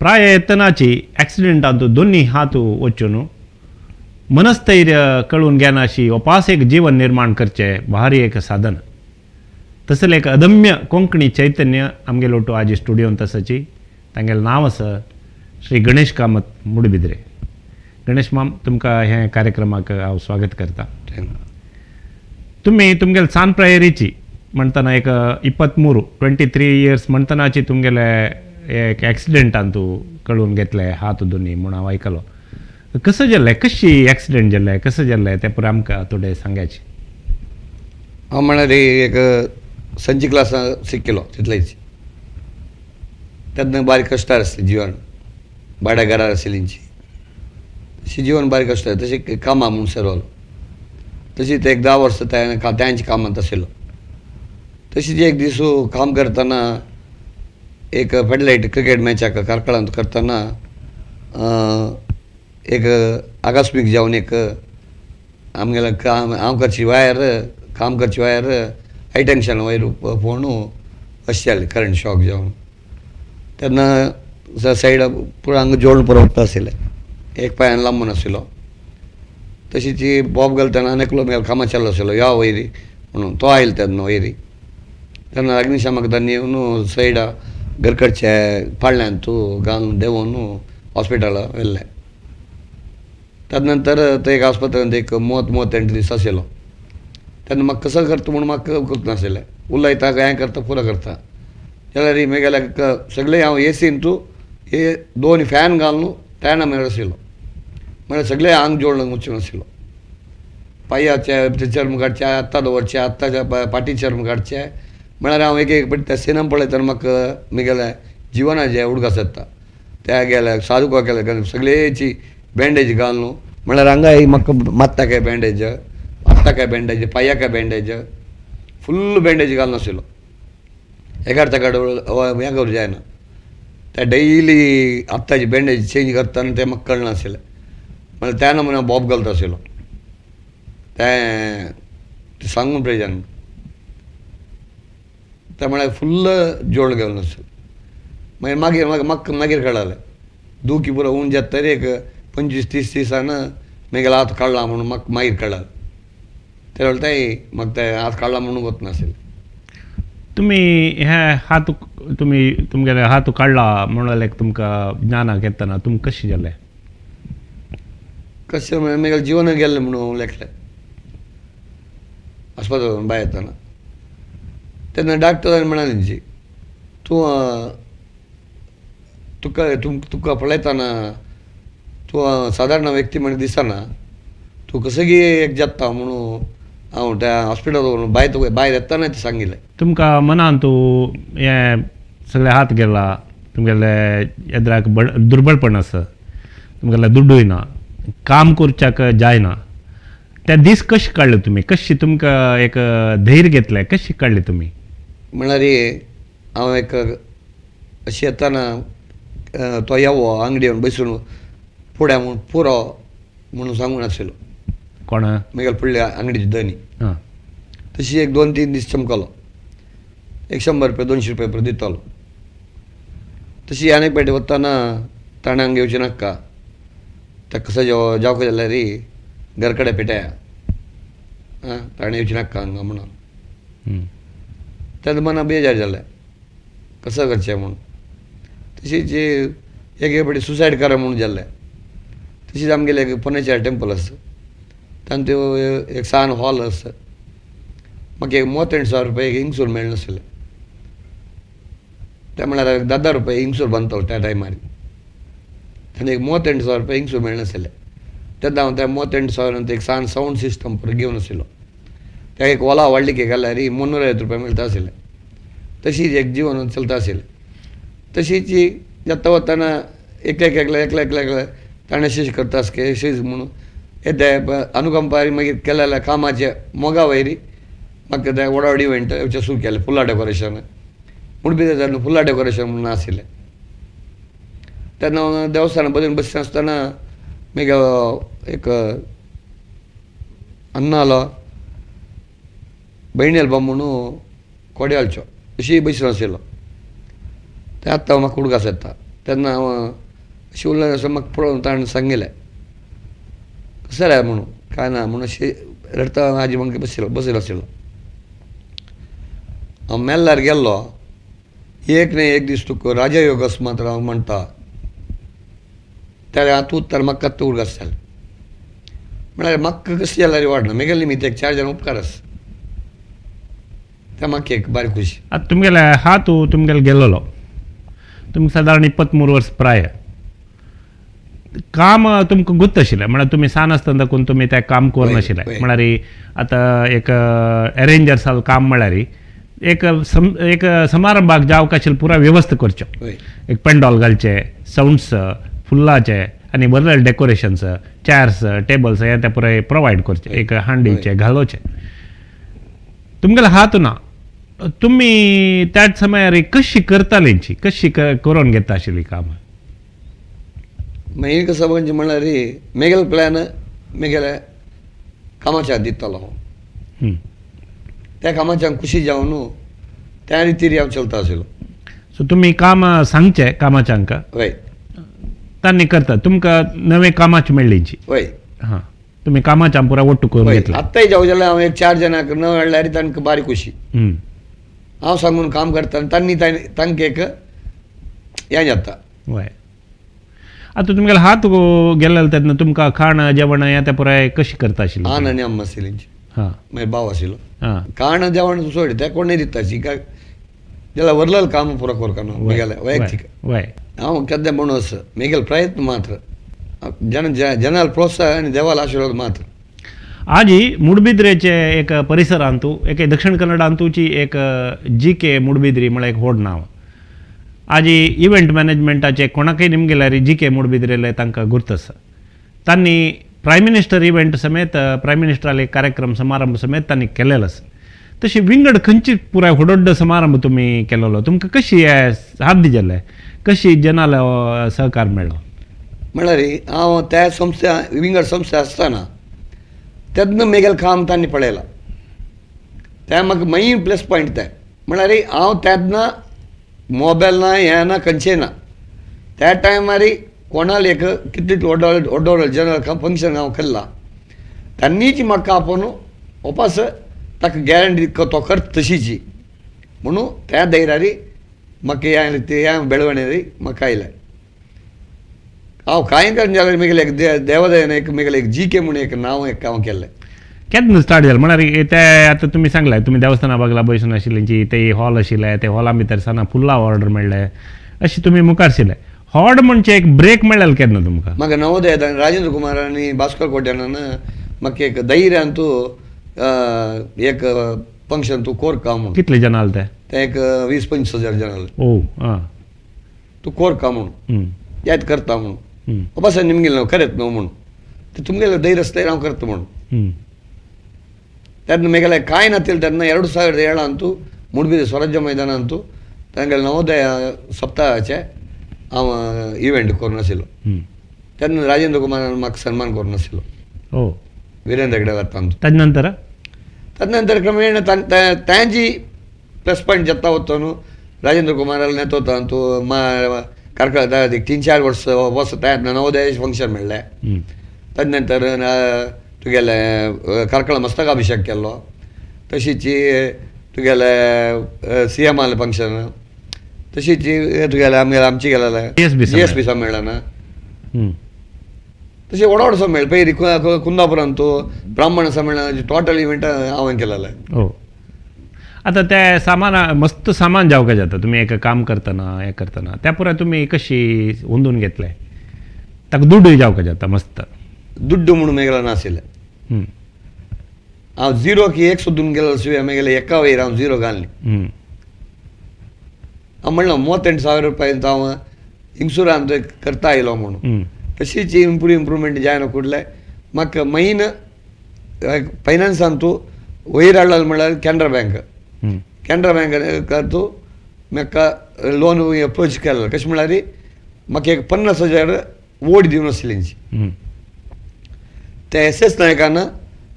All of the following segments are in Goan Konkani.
प्राय येतनाची एक्सिडेंटांत दोन्ही हात वचून मनस्थैर्य कळून घेनाशी उपास एक जीवन निर्माण करचे भारी एक साधन. तसलें एक अदम्य कोंकणी चैतन्य आमगेलो टू आज स्टुडियोंत आसाची. तांगेलें नांव आसा श्री गणेश कामत मुडबिद्रे. गणेश माम, तुमकां हे कार्यक्रमाक हांव स्वागत करता. तुमी तुमगेले सान प्रायरीची म्हणटना एक 23 23 इयर्स म्हणटनाची तुमगेले एक एक्सिडेंटान तूं कळून घेतले हात दोनी म्हूण हांव आयकलो. कसो जालें, कशी एक्सिडेंट जालें, कसो जालें तें पुरो आमकां थोडें सांगायचें. हांव म्हळ्यार एक संची क्लासान शिकलो तितलेच. तेन्ना बारीक कश्टार आसलें जिवन, भाड्या घरार आशिल्लींची तशी जीवन बारीक कश्टार, तशें कामां म्हूण सरवलो. तशीच एक 10 वर्सां तांच्या कामांत आशिल्लो. तशीच एक दीस काम करतना एक फेडलायट क्रिकेट मॅचाक कार्कळांत करतना एक आकस्मीक जावन एक आमगेले काम हांव करची वायर काम करची वायर हाय टेंशन वयर फोण अशें जालें, करंट शॉक जावन. तेन्ना सायड पुरो हांगा जोडून पुरो वता आशिल्लें, एक पांयान लांबून आशिल्लो. तशीच बॉब घालतना आनी एकलो म्हगेलो कामाक चालू आशिल्लो या वयरी म्हणून तो आयलो तेन्ना वयरी. तेन्ना अग्निशामक दळांनी येवन सायडा घरकडचे पाळण्यांत तूं घालून देंवोन हॉस्पिटला व्हेल्लें. तेज नंतर ते एक आस्पत्रेंत एक 38 दीस आशिल्लो. तेन्ना म्हाका कसो करता म्हूण म्हाका करत नाशिल्लें. उलयता हें करता पुरो करता जाल्यार म्हगेल्या सगळें हांव एसीन तूं हे 2 फॅन घालून तेन्ना मेळ आशिल्लो. म्हळ्यार सगळें आंग जोडून वचून आशिल्लो. पांयाचे चर्म काडचे, हाता दवरचे, हाताच्या पाटी चर्म काडचे. म्हळ्यार हांव एक एक पटी त्या सिनेमा पळयतना म्हाका म्हगेल्या जिवनाचे उडगास येता. त्या गेल्या साधुका केल्या सगळेची बँडेज घालून म्हळ्यार हांगा म्हाका मात्ताकाय बँडेज, हाताकाय बँडेज, पांयाकाय बँडेज, फुल्ल बँडेज घालून आशिल्लो. एकाड तेकाड हें करूं जायना. त्या डेली हाताची बँडेज चेंज करतना तें म्हाका कळनाशिल्लें. म्हळ्यार त्या नमुन्यान हांव बॉब घालता आशिल्लो. तें सांगून प्रयोजन. तें म्हळ्यार फुल्ल जोड घेवन आशिल्लो. मागीर मागीर म्हाका म्हाका मागीर कळालें दुखी पुरो उण जाता तरी एक 25-30 दिसान म्हगेलो हात काडला म्हणून म्हाका मागीर कळालें. ते वेळार म्हाका ते हात काडला म्हणून वचनाशिल्लें. तुमी हे हात तुमी तुमगेले हात काडला म्हणून तुमकां ज्ञानाक येतना तुमकां कशें जालें? कशें म्हळ्यार म्हगेलें जिवन गेल्लें म्हणून लेखलें आस्पत्रेंत भायर येतना. तेन्ना डॉक्टरान म्हणाली तूं तुका तुका पळयतना तूं सादारण व्यक्ती म्हण दिसना, तूं कसोगी एक जाता म्हणून हांव त्या हॉस्पिटल भायर भायर येतना तें सांगिल्लें. तुमकां मनान तूं हें सगळें हात गेला, तुमगेले येद्राक दुर्बळपण आसा, तुमगेलें दुड्डूय ना, काम करच्याक जायना, त्या दीस कशें काडले तुमी? कशें तुमकां एक धैर्य घेतलें, कशें काडलें तुमी? म्हळ्यार हांव एक अशें येतना तो येवो आंगडी येवन बसून फुडें म्हूण पुरो म्हणून सांगून आशिल्लो. कोण? म्हगेले फुडल्या आंगडीची धनी. तशी एक 2-3 दीस चमकलो, एक 100 रुपया 200 रुपया पुरो दितालो. तशी आनी एक पेटी वतना ताणें हांगा येवचें नाका, ताका कसो जावका जाल्यार घर कडेन पेटया ताणें येवचें नाका हांगा म्हणून. तेन्ना मना बेजार जालें कसो करचें म्हणून. तशीच एक एक फावटी सुसायड करा म्हणून जाल्लें. तशीच आमगेलें एक फर्निचर टेंपल आसा, तांचे एक सान हॉल आसा. म्हाका एक 38,000 रुपया एक इंगसूर मेळनाशिल्लें. ते म्हळ्यार एक 10 रुपया इंगसूर बांदतालो त्या टायमार. तेन्ना एक 38,000 रुपया इंगसूर मेळनाशिल्लें. तेन्ना हांव त्या 38,000 एक सान सावंड सिस्टम पुरो घेवन आशिल्लो. त्या एक ओला व्हडली घाल्यार 350 रुपया मेळटा आशिल्लें. तशीच एक जिवन चलता आशिल्लें. तशीच जाता वतना एकल्या एकल्या एकल्या एकल्या एकल्या ताणें अशें करता आसके अशेंच म्हणून येते अनुकंपारी मागीर केलेल्या कामाचे मोगा वयरी म्हाका ते व्हडा इव्हेंट येवचें सुरू केलें. फुलां डेकोरेशन म्हूण बी तेन्ना फुलां डेकोरेशन म्हणून आशिल्लें. तेन्ना हांव देवस्थाना बसून बसून आसतना मागीर एक अन्नालो भयणेल बाब म्हणून कोड्यालचो अशी बसून आशिल्लो. ते आतां म्हाका उडगास येता. तेन्ना हांव अशें उरलें आसतना म्हाका पळोवन ताणें सांगिल्लें कशें जालें म्हणून कांय ना म्हणून अशें रडटा आजी म्हाका बशिल्लो बसयलो आशिल्लो. हांव मेल्ल्यार गेल्लो एक न्ही एक दीस तुका राजयोग अस मात्र हांव म्हणटा त्या तूं तर म्हाका आतां उडगास जालें म्हळ्यार म्हाका कशें जाल्यार वाडना मेगेले निमित्त एक चार जाण उपकार आसा त्या म्हाका एक बारीक खुशी. आतां तुमगेले हात तुमगेले गेल्लो तुमकां सादारण 23 वर्स प्राय काम तुमकां गुत्त आशिल्लें म्हळ्यार तुमी सान आसतना दाखून तुमी तें काम करनाशिल्लें म्हळ्यार आतां एक एरेंजर्साल काम म्हळ्यार एक एक समारंभाक जावंक आशिल्लें पुराय वेवस्था करच्यो, एक पेंडॉल घालचें, सावंड्स, फुल्लाचे आनी बरें डेकोरेशन्स, चॅर्स, टेबल्स हें तें पुराय प्रोवायड करचें, एक हांडीचें घालोवचें. तुमगेले हात ना तुमी त्याच समयार कशी करताली कशी करून घेता आशिल्ली कामां? मागीर कसो म्हणजे म्हणल्यार मेगेले प्लॅन मेगेले कामाच्या दितालो हांव त्या कामाच्या खुशी जावन त्या रितीर हांव चलता आशिल्लो. सो तुमी काम सांगचें कामाच्यांक हय तांणी करता तुमकां नवें कामाच मेळ्ळींची हय हां तुमी कामाच्या पुराय ಒಟ್ಟು करून घेतला. आत्ताय जावं जाल्यार हांव एक चार जाणांक न हाडल्यार तांकां बारीक खुशी हांव सांगून काम करता तांणी तांकां एक हें जाता. हय आतां तुमगेले हात गेल्ले तेन्ना तुमकां खाण जेवण हें तें पुराय कशें करता आशिल्लें? आन आनी अम्मा आशिल्ली हां मागीर भाव आशिल्लो हां खाण जेवण सोड तें कोणूय दिता जाल्यार व्हरलें काम पुरो करता न्हू मेगेलें वैयक्तीक. हय हांव केन्ना म्हणून मेगेलो प्रयत्न मात्र जन जनाल प्रोत्साह आनी देवाल आशिर्वाद मात्र. आजी मुडबिद्रेचे एक परिसरांतू एक दक्षिण कन्नडांतूची एक जी के मुडबिद्री म्हळ्यार एक व्हड नांव. आजी इव्हेंट मॅनेजमेंटाचे कोणाकय निमगेल्यार जी के मुडबिद्रेले तांकां गुर्त आसा. तांणी प्रायम मिनिस्टर इव्हेंट समेत प्रायम मिनिस्टराले कार्यक्रम समारंभ समेत तांणी केलेलो आसा. तशी विंगड खंयची पुराय व्हड समारंभ तुमी केलेलो तुमकां कशी साध्य जालें कशी जनालो सहकार मेळ्ळो? म्हळ्यार हांव त्या संस्था विंगड संस्था आसतना तेन्ना मेगेलें काम तांणी पळयलां तें म्हाका मेन प्लस पॉयंट तें म्हळ्यार हांव तेन्ना मोबायल ना हें ना खंयचें ना त्या टायमार कोणाल एक कितले व्हड जनरल फंक्शन हांव केल्लां तांणीच म्हाका आपोवन ओपास ताका गॅरंटी तो करता तशीची म्हणून त्या धैर्यारी म्हाका हें बेळवणेरी म्हाका आयलें. हांव कांय कारण जाल्यार मेगेले एक देवादयेन एक मेगेले एक जी के म्हूण एक नांव एक हांव केल्लें. केन्ना स्टार्ट जालें म्हळ्यार तें आतां तुमी सांगलें तुमी देवस्थाना बागला बसून आशिल्ली ते हॉल आशिल्लें ते हॉला भितर sana फुलां ऑर्डर मेळ्ळें अशें तुमी मुखार आशिल्लें. हॉड म्हणजे एक ब्रेक मेळ्ळें केन्ना तुमकां? म्हाका नवोदय राजेंद्र कुमार आनी भास्कर कोट्यानान म्हाका एक धैर्यान तूं एक फंक्शन तूं कोर का म्हणून. कितले जाण आले ते? ते एक 20-25 हजार जाण आले. ओ आं तूं कोर का म्हणून याद करता म्हणून बस निमगेलें हांव करत न्हू म्हणून ते तुमगेलें धैर्य आसल्यार हांव करता म्हणून. तेन्ना मेगेले कांय नातिल्लें तेन्ना 2007 अंतू मुडबिद्रे स्वराज्य मैदान अंतू तांगेले नवोदय सप्ताहाचे हांव इव्हेंट करून आशिल्लो तेन्ना राजेंद्र कुमारान म्हाका सन्मान करून आशिल्लो. ओ वीरेंद्र हेगडे तांचो. ताजे नंतर? ताजे नंतर क्रमेण तांची प्लस पॉयंट जाता वता न्हू राजेंद्र कुमाराले नेतो अंतू कार्कळ 3-4 वर्स वर्स नवोदय फंक्शन मेळ्ळें. ताजे नंतर तुगेलें कार्कळ मस्तकाभिषेक केल्लो तशीच तुगेलें सी एम आर फंक्शन तशीच तुगेलें आमगेलें आमचें गेलेलें जी एस पी संमेलन तशें व्हड व्हड सम्मेलन पयलीं कुंदापुरांत ब्राह्मण संमेलनाचें टोटल इव्हेंट हांवें केलेलें. हो आतां तें सामान मस्त सामान जावंक जाता तुमी एक काम करतना हें करतना त्या पुराय तुमी कशी अंदून घेतलें ताका दुडूय जावंक जाता मस्त? दुड्डू म्हणून मेगेलो नाशिल्लें हांव झिरोक एक सोदून गेलो शिवाय मेगेले एका वयर हांव झिरो घालनी. हांव म्हणलो 38,000 रुपया हांव इन्शुरन्स करता आयलो म्हणून तशीच इम्प्रुवमेंट जायना कुडले म्हाका मैन फायनान्सांतू वयर हाडलो म्हणल्यार कॅनरा बँक. कॅनरा बँकांतू म्हाका लोन अप्रोच केलें कशें म्हणल्यार म्हाका एक 50,000 ओड दिवन आसली ते एस एस नायकान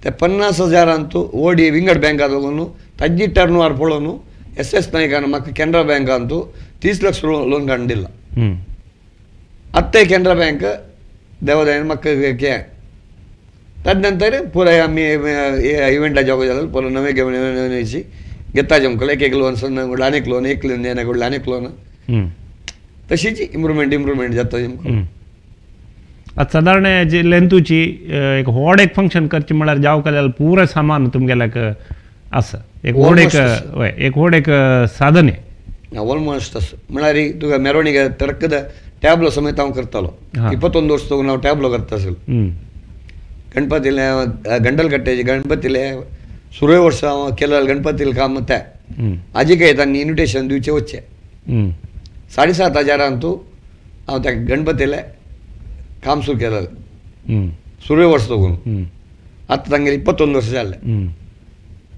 ते 50,000 ओडी विंगड बँकांत लागून ताजी टर्न ओवर पळोवन एस एस नायकान म्हाका कॅनरा बँकांतू 30 लाख लोन काडून दिला. आत्ताय कॅनरा बँक देवादयेन म्हाका हें तदनंतर पुराय आमी इव्हेंटा जावंक जाल्यार पुरो नवे घेवन नवे घेता जमकलो एक एक लोन सन्न आनीक लोन एक लोन येना कडले आनीक लोन तशीच इम्प्रुवमेंट इम्प्रुवमेंट जाता जमकलो. आतां सादारण जे लेंतूची एक व्हड एक फंक्शन करचें म्हळ्यार जावंक जाल्यार पुराय सामान तुमगेल्याक आसा एक व्हड एक हय एक व्हड एक साधन हें ऑलमोस्ट आसा म्हळ्यार तुका मेरोणी तरकद ट्याबलो समेत हांव करतालो 21 वर्स हांव ट्याबलो करता आशिल्लो. गणपतीले गंडलकट्ट्याचे गणपतीले सुरवे वर्सा हांव केलें गणपतीले काम तें आजी काय तांणी इन्विटेशन दिवचें वचचें 7,500 तूं हांव त्या गणपतीले काम सुरू केलें सुरवे वर्स तकून आतां तांगेले 21 वर्स जालें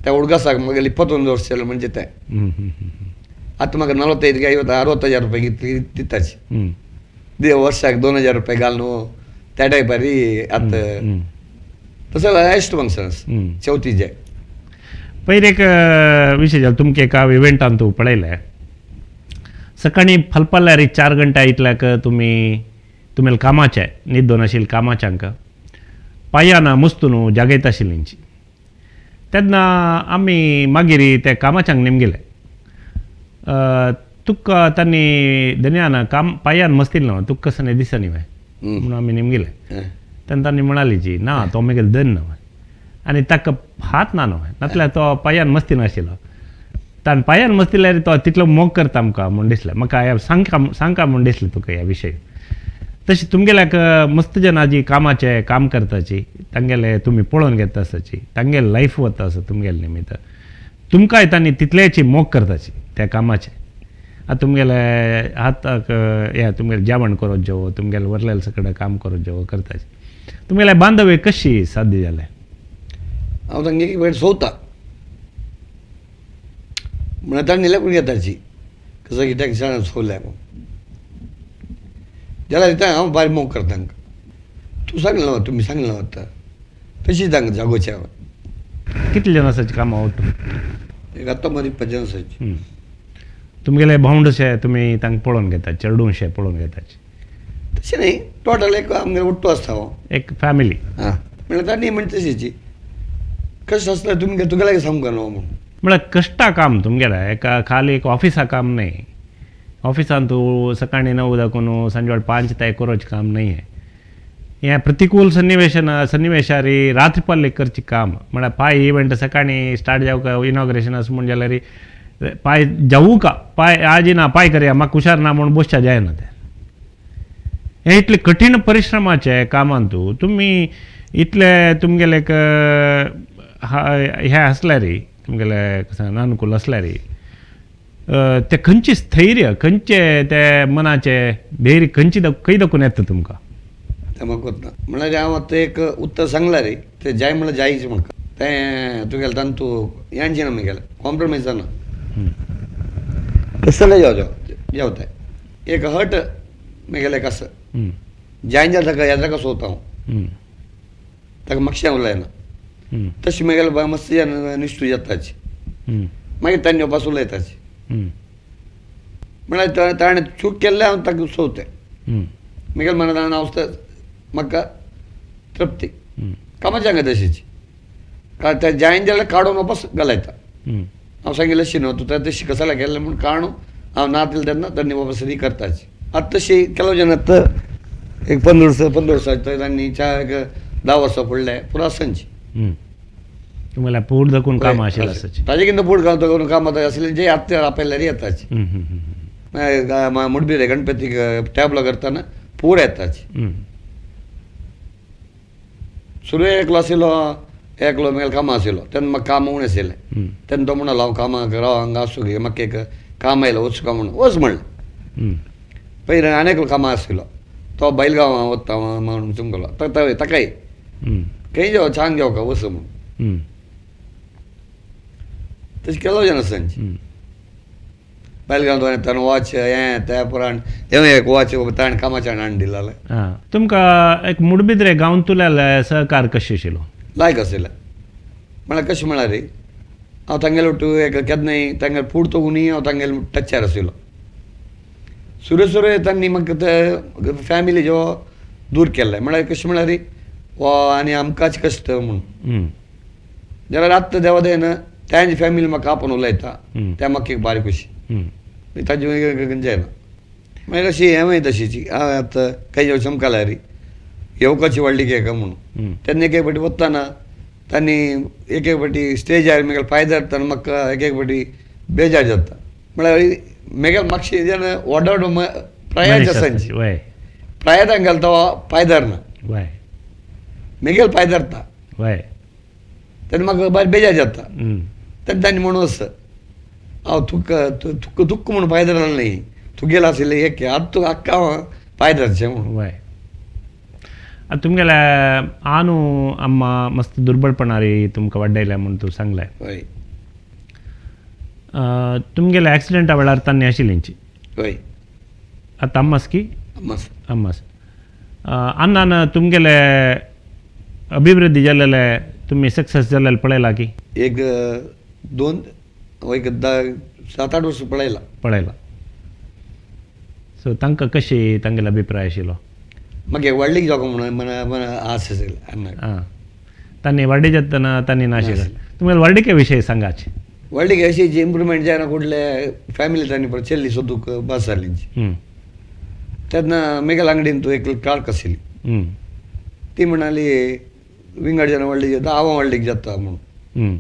त्या उडगासाक म्हागेले 21 वर्स जालें म्हणजे तें आतां म्हाका 45 50 60,000 रुपया दिताची वर्साक 2,000 रुपया घालून त्या टायपारी आतां तसो हायस्ट फंक्शन आसा चवथीचें. पयर एक विशय जालो तुमकां एका इव्हेंटान तूं पळयलें सकाळीं फलपाल्यार 4 घंटा इतल्याक तुमी तुमेल कामाचें न्हिदोन आशिल्लें कामाच्यांक पांयान मुस्तून जागयता आशिल्लींची तेन्ना आमी मागीर ते कामाच्यांक नेमगेले तुका तांणी धनयान काम पांयान मस्तिल्लें न्हू तुका कसो दिसनी व्हय म्हणून आमी नेमगेले तेन्ना तांणी म्हणाली जी ना तो मागीर धन न्हय आनी ताका हात ना न्हय नातल्यार तो पांयान मस्ती नाशिल्लो ताणें पांयान मस्तिल्यार तो तितलो मोग करता आमकां म्हूण दिसलें म्हाका सांगका सांगका म्हूण दिसलें तुका ह्या विशय. तशें तुमगेल्याक मस्त जाणां जी कामाचें काम करताची तांगेले तुमी पळोवन घेता आसाची तांगेले लायफ वता आसा तुमगेले निमित्त तुमकांय तांणी तितलेची मोग करताची त्या कामाचें. आतां तुमगेले हाताक हे तुमगेलें जेवण करत जेव तुमगेलें वरलें सगळें काम करत जेव करताची तुमगेलें बांधव्य कशी साध्य जालें? हांव तांगे एक वेळ सोदता म्हणल्यार तांणी लेखून घेताची कसं कित्याक शाळेंत सोदल्या जाल्यार दिता हांव बारीक मोग करता तांकां तूं सांगलें ना तुमी सांगलें ना आतां तशी तांकां जागोवचें हांवें. कितले जाण आसाची कामां वट्टू? एक आतां मदीं 5 जाण आसाची. तुमगेले भावंडशे तुमी तांकां पळोवन घेता चेडूंशे पळोवन घेताची? तशें न्ही टोटल एक आमगेर वट्टू आसता हो एक फॅमिली. हां म्हणल्यार तांणी म्हणटा तशीची कशें आसल्यार तुमगे तुगे लागीं सांगूंक न्हू म्हूण म्हळ्यार कश्टा काम तुमगेलें एका खाली एक ऑफिसा काम न्हय ऑफिसान तूं सकाळीं 9 दाखून सांजवेळ 5 ताय करोचें काम न्हय हें हें प्रतिकूल सन्निवेशारी रात्री पल्ले करचें काम म्हळ्यार पांय इव्हेंट सकाळीं स्टार्ट जावंक इनॉग्रेशन आसा म्हूण जाल्यार पांय जावूं का पांय आज ना पांय करया म्हाका हुशार ना म्हूण बसच्या जायना तें हें इतलें कठीण परिश्रमाचें कामान तूं तुमी इतले तुमगेले एक हें आसल्यार तुमगेले अनुकूल आसल्यार तें खंयचें स्थैर्य खंयचें तें मनाचें धैर्य खंयची खंय दाखोवन येता तुमकां? तें म्हाका कोत्ता म्हणल्यार हांव आतां एक उत्तर सांगलां रे तें जाय म्हणल्यार जायच म्हाका तें तुगेलें तांतू यांचें ना म्हगेलें कॉम्प्रोमायज जाना कसलें जावं जावं तें एक हट म्हगेलें एक आसा जायन जाल्यार ताका ह्या ताका सोदता हांव ताका मातशें उलयना तशें म्हगेलें मस्त निश्ठू जाताची मागीर तांणी वापस उलयताची म्हणल्यार ताणें चूक केल्लें हांव ताका सोदतें म्हगेलें मनान हांव म्हाका तृप्ती कामाचें हांगा तशीच तें जायन जाल्यार काडून वापस घालयता हांव सांगिल्लें तशी न्हू तूं तशी कसाला केल्लें म्हूण काडून हांव ना दिलें तेन्ना तांणी वापस री करताची. आतां तशी केलो जाण आतां एक 15 वर्सां तांणी 4 10 वर्सां फुडलें पुरो आसनची तुमगेलें पूड दाखोवन काम आशिल्लें आसाची ताजे कितें पूड दाखोवन काम आतां आशिल्लें जे आतां आपल्यार येताची मुडबिरे गणपतीक टॅबलो करतना पूर येताची. सुरवे एकलो आशिल्लो एकलो म्हगेलें कामां आशिल्लो तेन्ना म्हाका काम उणें आशिल्लें तेन्ना तो म्हणलो हांव कामाक राव हांगा आसूं गे म्हाका एक काम आयलें वचूं काय म्हणून वच म्हणलें. पयर आनी एकलो कामां आशिल्लो तो बैलगांव वता म्हणून तुमगेलो ताकाय खंय जेव छान जेवका वच म्हणून तशें केलो जाण आसा बैलगांव ताणें वॉच हें त्या पुराण तें एक वॉच ताणें कामाच्यान हाडून दिलें. तुमकां एक मुडबिद्रे गांवतुल्याले सहकार कशें आशिल्लो? लायक आशिल्लें म्हळ्यार कशें म्हळ्यार हांव तांगेले एक केन्नाय तांगेले फूड तोगूनय हांव तांगेले टच्चार आशिल्लो. सुरू सुरू तांणी म्हाका फॅमिली जो दूर केल्लें म्हळ्यार कशें म्हळ्यार हो आनी आमकांच कश्ट म्हणून जाल्यार आत्तां देवा दयेन तांची फॅमिली म्हाका आपोवन उलयता त्या म्हाका एक बारी खुशी ताजी मागीर जायना मागीर अशी हें मागीर तशीची हांवें आतां काही चमकाल्यार येवकाची व्हडली केक म्हणून तेन्ना एक एक फावटी वतना तांणी एक एक फावटी स्टेजार मेगेले पांय धरतना म्हाका एक एक फावटी बेजार जाता म्हळ्यार मेगेले मातशी जेन्ना व्हड व्हड प्रायाच आसा प्राय तांकां तो पांय धरना मेगेले पांय धरता तेन्ना म्हाका बारी बेजार जाता तेन्ना तांणी म्हणून आसा हांव तुका तुका तुका म्हणून पांय धरलें न्ही तुगेलें आशिल्लें एक आतां तुका आक्का हांव पांय धरचें म्हणून. आतां तुमगेले आनू अम्मा मस्त दुर्बळपणारी तुमकां वाडयल्या म्हूण तूं सांगलें. हय. तुमगेले एक्सिडेंटा वेळार तांणी आशिल्लींची. हय. आतां अम्मास की अम्मास अम्मास अन्नान तुमगेले अभिवृद्धी जाल्लेले तुमी सक्सेस जाल्लेले पळयला की एक दोन एक 7-8 वर्सां पळयला पळयला. सो तांकां कशी तांगेलो अभिप्राय आशिल्लो? मागीर व्हडलीक जावं म्हणून मन आस आशिल्ली अन्नाक. आं तांणी व्हडली जातना तांणी नाशिल्लें. तुमगेले व्हडलिके विशय सांगाचे. व्हडलीक अशी जी इम्प्रुवमेंट जायना कुडले फॅमिली तांणी परत चेल्ली सोदूंक बस जाली तेन्ना मेगेल अंगडीन तूं एक क्लार्क आशिल्ली ती म्हणाली विंगड जाणां व्हडलीक जाता हांव व्हडलीक जाता म्हणून.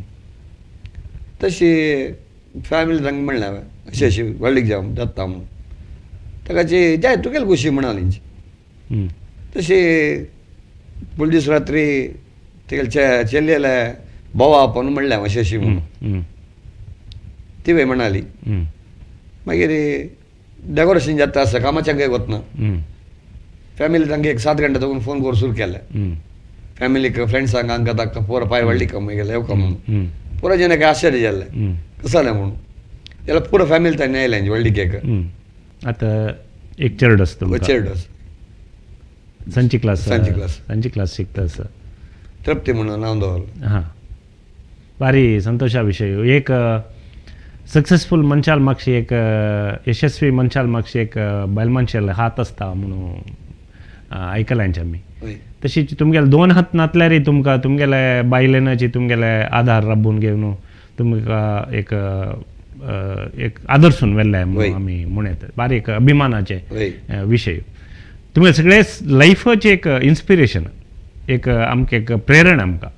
तशी फॅमिली तांकां म्हणलें हांवें अशी अशी व्हडलीक जावं जाता म्हणून. ताका जाय तुगेली खुशी म्हणाली. तशी फुडले दीस रात्री तेगेले चेल्लेले भावा आपोवन म्हणलें अशें अशी म्हणून. ती म्हणाली मागीर डेकोरेशन जाता आसा कामाच्या काय वतना फॅमिली तांकां एक 7 घंटे दोगून फोन करून सुरू केलें फॅमिलीक फ्रेंड्सांक हांकां तांकां पोरा पांय व्हडली कम गेले येवका म्हणून. पुरो जेन्ना काय आश्चर्य जाल्लें कसं जालें म्हणून जाल्यार पुरो फॅमिली तांणी आयलें व्हडली केक. आतां एक चेरडो आसता. चेरडो संची क्लास संची क्लास संची क्लास शिकता आसा. तृप्ती म्हणून नांव दवरलें. हां भारी संतोशा विशय. एक सक्सेसफूल मनशाल मागशी एक यशस्वी मनशाल मागशी एक बायल मनशाल हात आसता म्हणून आयकलांचे आमी. तशीच तुमगेले 2 हात नातल्यारय तुमकां तुमगेले बायलेनाची तुमगेले आधार राबून घेवन तुमकां एक एक आदर्शून व्हेल्ले म्हणून आमी म्हणत बारीक एक अभिमानाचे विशय. तुमगे सगळे लायफाचें एक इन्स्पिरेशन एक आमकां एक प्रेरणा आमकां.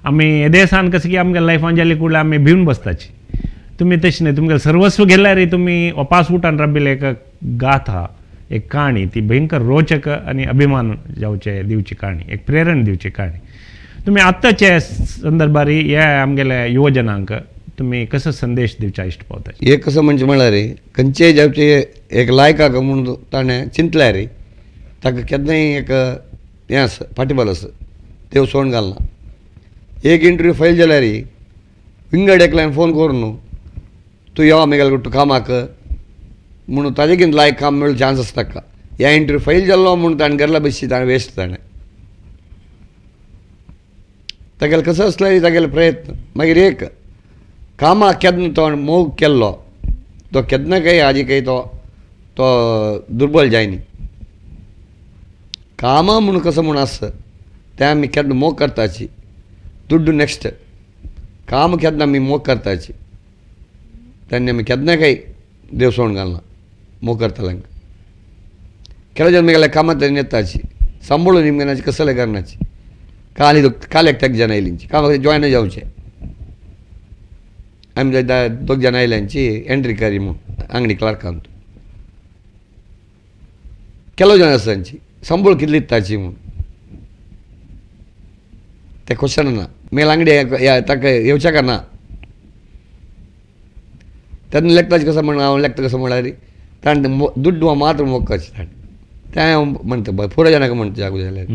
आमी येदेसान कशें की आमगे लायफान जाली कुडल्यार आमी भिवन बसताची. तुमी तशें न्हय तुमगेलें सर्वस्व गेल्यार तुमी अपास उठान राबिल्ले एक गाथा एक काणी ती भयंकर रोचक आनी अभिमान जावचे दिवची काणी एक प्रेरणा दिवची काणी. तुमी आत्ताचे संदर्भार हे आमगेले युवजनांक तुमी कसो संदेश दिवचा इश्ट पावता? एक कसं म्हणजे म्हळ्यार खंयचेय जावचे एक लायकाक म्हणून ताणें चिंतल्यार ताका केन्नाय एक हें आसा फाटीबल आसा देव सोडून घालना. एक इंटरव्यू फैल जाल्यार विंगड एकल्यान फोन करून न्हू तूं यो मेगेले तूं कामाक म्हणून ताजे कितें लायक काम मेळूं चान्स आसता ताका. ह्या इंटरव्यू फैल जाल्लो म्हणून ताणें घरला बशी ताणें वेस्ट ताणें तागेलें कसो आसल्यार तागेले प्रयत्न. मागीर एक कामाक केन्ना तो मोग केल्लो तो केन्ना काय आजी काय तो तो दुर्बल जायनी. कामां म्हणून कसो म्हूण आसता तें आमी केन्ना मोग करताची दुड्डू नेक्स्ट काम केन्ना आमी मोग करताची तेन्ना आमी केन्ना काय देव सोडून घालना मोग करतल्यांक. केला जेन्ना मेगेल्या कामां तरी येताची सांबाळून निमगेनाची कसले करनाची काल काल एक तेग जाण आयलींची कामाक जॉयन जावचें आमी दोग जाण आयल्यांची एंट्री करी म्हूण आंगडी क्लार्कान केलो जाण आसा तांची सांबाळ कितली ताची म्हूण तें क्वेश्चन ना. मेल आंगडी ताका येवच्याक ना तेन्ना लेखताची कसो म्हण हांव लेखता कसो म्हळ्यार ताणें दुड्डू मात्र मोग करचें ताणें तें हांव म्हणटा पुरो जाणांक म्हणटा जागो जाल्यार.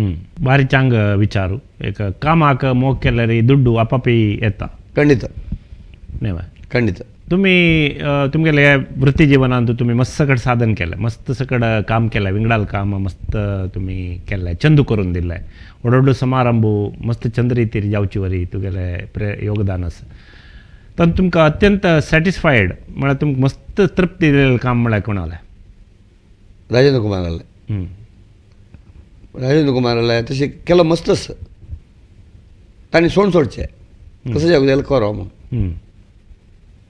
बारी चांग विचारू एक कामाक मोग केल्यार दुड्डू आपापी येता. खंडीत न्हय खंडीत. तुमी तुमगेले वृत्ती जिवनांत तुमी मस्त सकट साधन केलें मस्त सकट काम केलें विंगडाल काम मस्त तुमी केलें चंदू करून दिलें व्हड व्हडलो समारंभ मस्त चंद रितीर जावची वरी तुगेलें योगदान आसा. तातूंत तुमकां अत्यंत सॅटिस्फायड म्हळ्यार तुमकां मस्त तृप्ती दिलेलें काम म्हळ्यार कोणालें? राजेंद्र कुमाराले राजेंद्र कुमाराले तशें केलो मस्त आसा तांणी सोण सोडचें कसं जावं जाल्यार करो म्हणून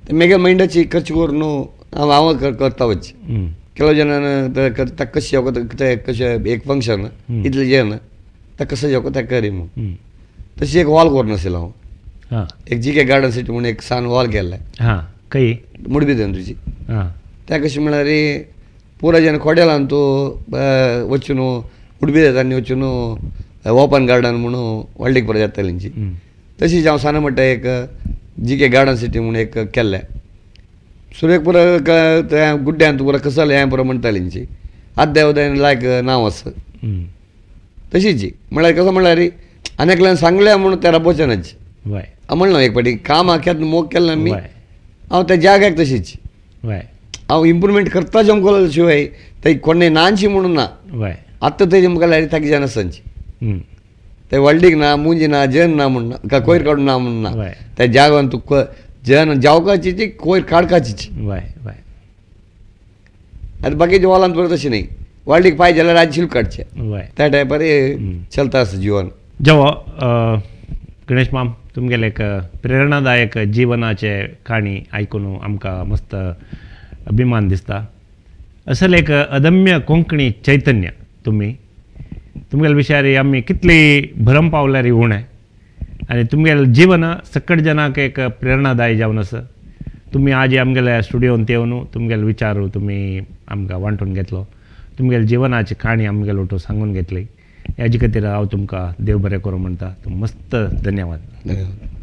ते मेगे मायंडाची करची करून न्हू हांव हांव करता वचचें ಕೆಲವು ಜನ ತಕ್ಕ कशें एक फंक्शन इतलें जेवण ताका कसं जेवता ताका करी म्हणून तशी एक हॉल करून आशिल्लो हांव एक जी के गार्डन सिटी म्हणून एक सान हॉल केल्लें खंय मुडबी तुजी त्या कशें म्हळ्यार पुरा जन खोड्यालान तूं वचून उडबी तांणी वचून ओपन गार्डन म्हणून व्हडलीक पुरा जाताली तेंची तशीच हांव सान म्हणटा एक जी के गार्डन सिटी म्हणून एक केल्लें सुरेक पुरा त्या गुड्ड्यांत पुरा कसलें हें पुरा म्हणटाली तेंची आद्या लायक नांव आसा तशीच म्हळ्यार कसो म्हळ्यार आनी एकल्यान सांगलें म्हणून त्या राबोवचें हांव म्हणलो एक फावटी काम आख्यात मोग केलें आमी हांव त्या जाग्याक तशीच हांव इम्प्रुवमेंट करता जमको शिवाय थंय कोणें नानशी म्हणून ना आतां थंय जमकल्यार ताका जन आसची ते व्हडलीक ना मुंजी ना जन ना म्हण ना कोयर काडून ना म्हण ना त्या जागान तुका जन जावकाची ती कोयर काडकाची आनी बाकीच्या हॉलान बरें तशें न्ही व्हडलीक पांय जाल्यार आज शिल्प काडचें त्या टायपार चलता आसा जिवन. जेवो गणेश माम तुमगेले एक प्रेरणादायक जिवनाचे काणी आयकून आमकां मस्त अभिमान दिसता. असल एक अदम्य कोंकणी चैतन्य तुमी तुमगेले विशयार आमी कितली भरम पावल्यार उणें आनी तुमगेलें जीवन सकट जनाक एक प्रेरणादायी जावन आसा. तुमी आज आमगेल्या स्टुडियोंत येवन तुमगेले विचार तुमी आमकां वांटून घेतलो, तुमगेले जिवनाची काणी आमगेलो ओटो सांगून घेतली, हेजे खातीर हांव तुमकां देव बरें करूं म्हणटा. मस्त धन्यवाद. धन्यवाद.